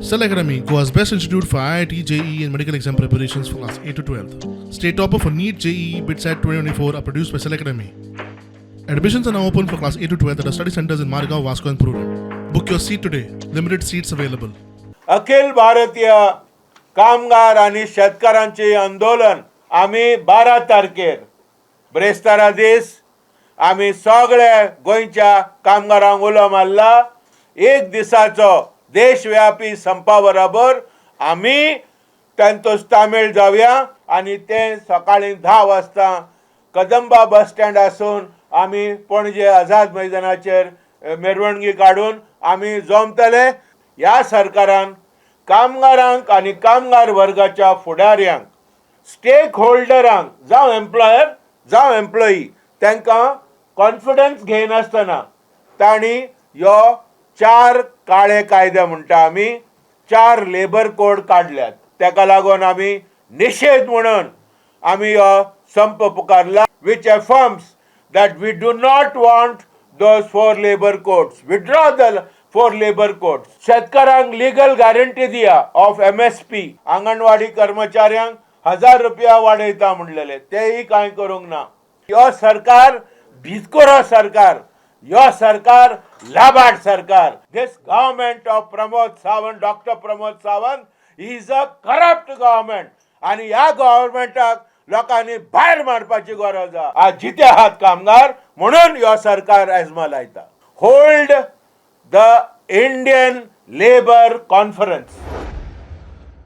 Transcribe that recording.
Cell Academy, Goa's best institute for IIT, JEE, and medical exam preparations for class 8 to 12. State topper for NEET, JEE, BITSAT 2024 are produced by Cell Academy. Admissions are now open for class 8 to 12 at our study centers in Margao, Vasco, and Prudent. Book your seat today. Limited seats available. Akhil Bharatiya कामगार आनी शेतकारांचे आंदोलन आमी 12 तारखेर ब्रेस्तारा दीस आमी सगळे गोंयच्या कामगारांक उलो मारला. एक दिसाचो देशव्यापी संपा बराबर आमी तांचो तामीळ जावया आनी ते सकाळी 10 वाजता कदंबा बस स्टँड आसून आमी पणजे आझाद मैदानाचेर मिरवणुकी काडून आमी जमतले. ह्या सरकारान कामगारांक आनी कामगार वर्गाच्या फुडाऱ्यांक, स्टेक होल्डरांक, जावं एम्प्लॉयर जावं एम्प्लॉई, तांकां कॉन्फिडन्स घेयनासतना तांणी ह्यो 4 काळे कायदे म्हणटा आमी, 4 लेबर कोड काडल्यात. ताका लागून आमी निशेध म्हणून आमी हो संप पुकारला, which affirms that we do not want those 4 labour codes, withdraw the 4 labour codes. शेतकारांक लिगल गॅरंटी दिया ऑफ एमएसपी. आंगणवाडी कर्मचाऱ्यांक 1000 रुपया वाडयता म्हणलेले, तेय कांय करूंक ना. ह्यो सरकार भितकोरो सरकार, ह्यो सरकार लाबाड सरकार. This government of Pramod Sawant, Doctor Pramod Sawant, is a corrupt government आनी ह्या गव्हर्मेंटाक लोकांनी भायर मारपाची गरज आहा. आज जिते आहात कामगार म्हणून ह्यो सरकार एजमा लायता. Hold the Indian Labour Conference.